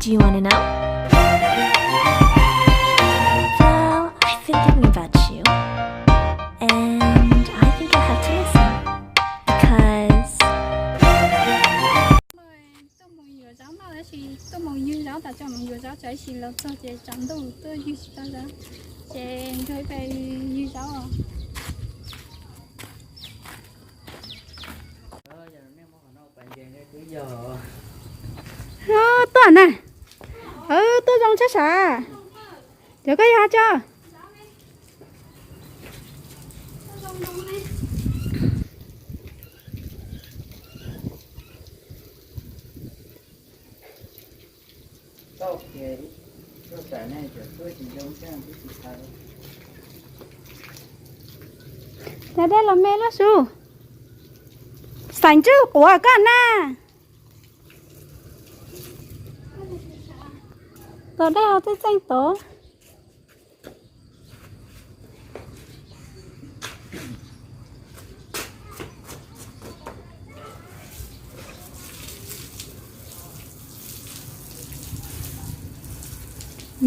You want to know? Well, I've been thinking about you, and I think I have to listen because tuaj mus yuav zaub no tab sis tuaj mus ywg zaub tas tso mus yuav zaub tsam ib sim los txog ces tsam ntuj tuaj ywg tsis tau zaub ces nkawd pais ywg zaub os. Tuaj na. Tuaj zoo tshab sav. Cov koj yog tso. Cov dej los me lub su. Xaiv ntswj quav koj na. Tos dej ho txeej txeej tod.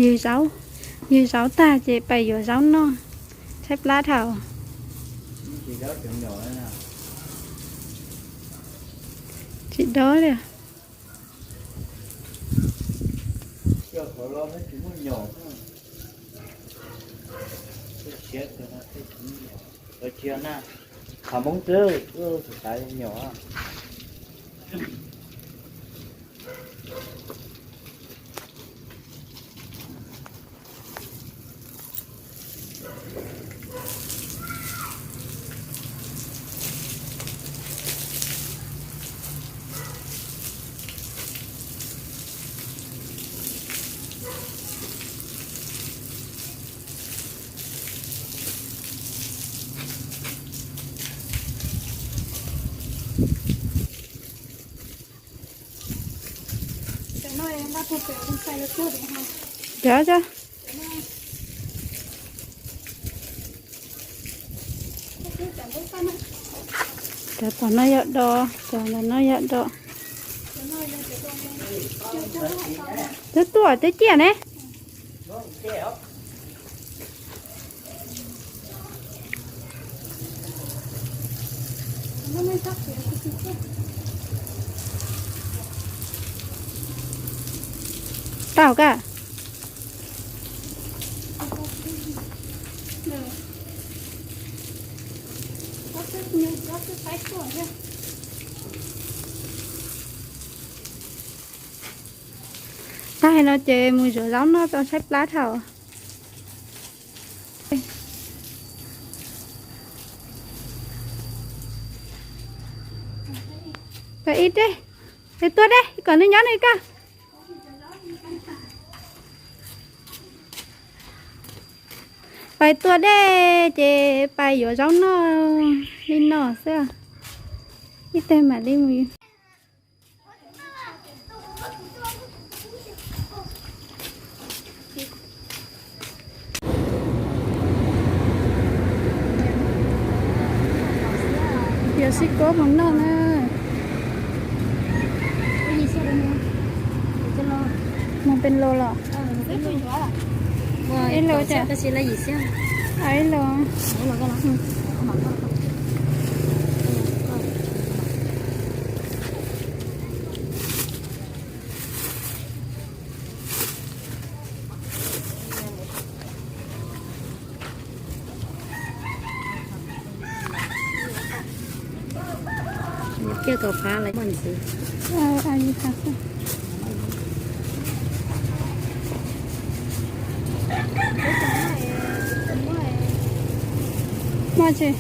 Ywg zaub, ywg zaub tag ces pais yuav zaub noj, tshaib plab dhau. Tsis dob li. Qhov Hmoob xwb, tus xav nyom. Cov, cov, cov tom no yog do, cov ntawm no yog do. Twb tuaj twb ciaj ne. Tau ka. Tag no ces mus zuav zaub noj tau tshaib plab dhau. Pais ib dej, pais tua dej kom nws nyob nws koj. Pais tua dej ces pais yuav zaub noj li no xwb. Ib teg mam li mus. Yuav sib kob mus noj na. Mus pes los los? Ib los cas? Ib los. Kiag kom phav lawm muaj ntxiv. Muaj tsis?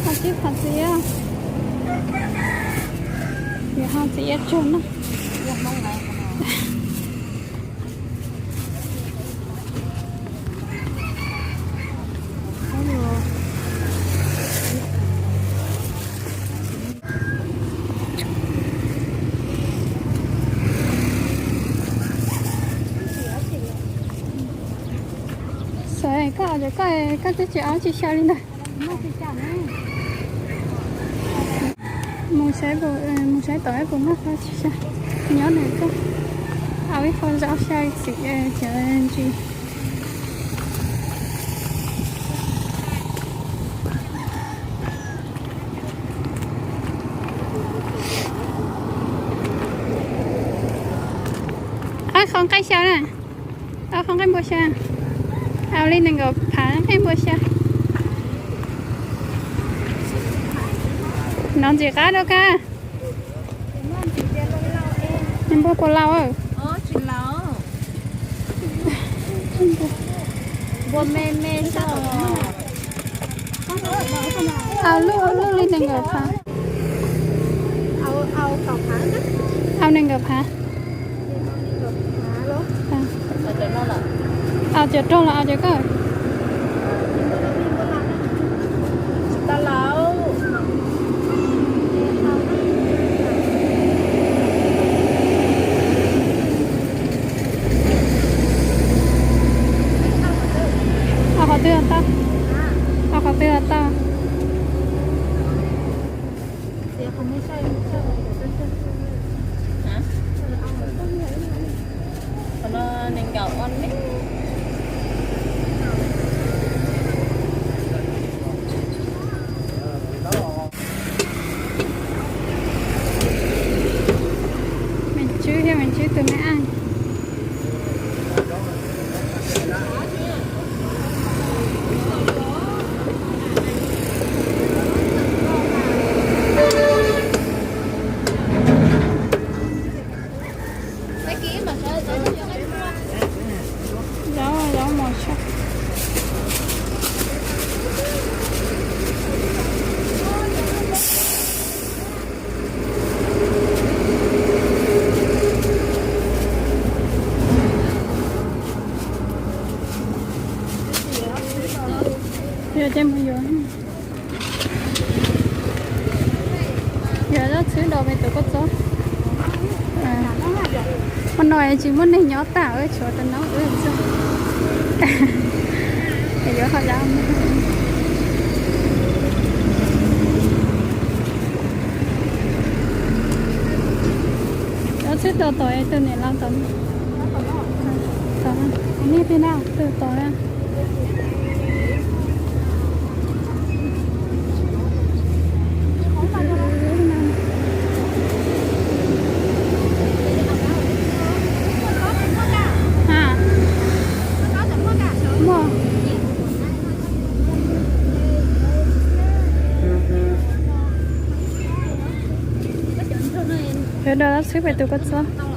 Ho sib qhov txiv, ho txiv iab tsuag na. Xav koj, koj, koj twb tsis ob tsis xyaw li ntag. Mus saib, mus saib tom ib puas muaj qhov tsis sai, nyob nws koj. Au ib qho zaub xyaw txiv cov ntsis. Qhov nqaij xyaw na, au qhov nqaij npua xyaw, au li nees nkaum phav nqaij npua xyaw. No ntxim qab rau koj. Npua puas laus? Au lub, lub li nees nkaum phav. Au nees nkaum phav. Au cov rog los au cov koj. Au qhov twg los tau? Au qhov twg los tau? Mem tswb thiab mem tswb tus me aj. Zaub, zaub mos tshaj. Yog ces mus yuav, yuav zaub txhwb rau pem tus koj txob. Hmo no tsis muaj neeg nyob tas, tshuav tus noob wb xwb. Yuav hauv zos. Zaub txhwb rau tom tus niam laus tom, tom nej tej na, tus tom na. Muaj. Yuav rau zaub txhwb pem tus koj txob.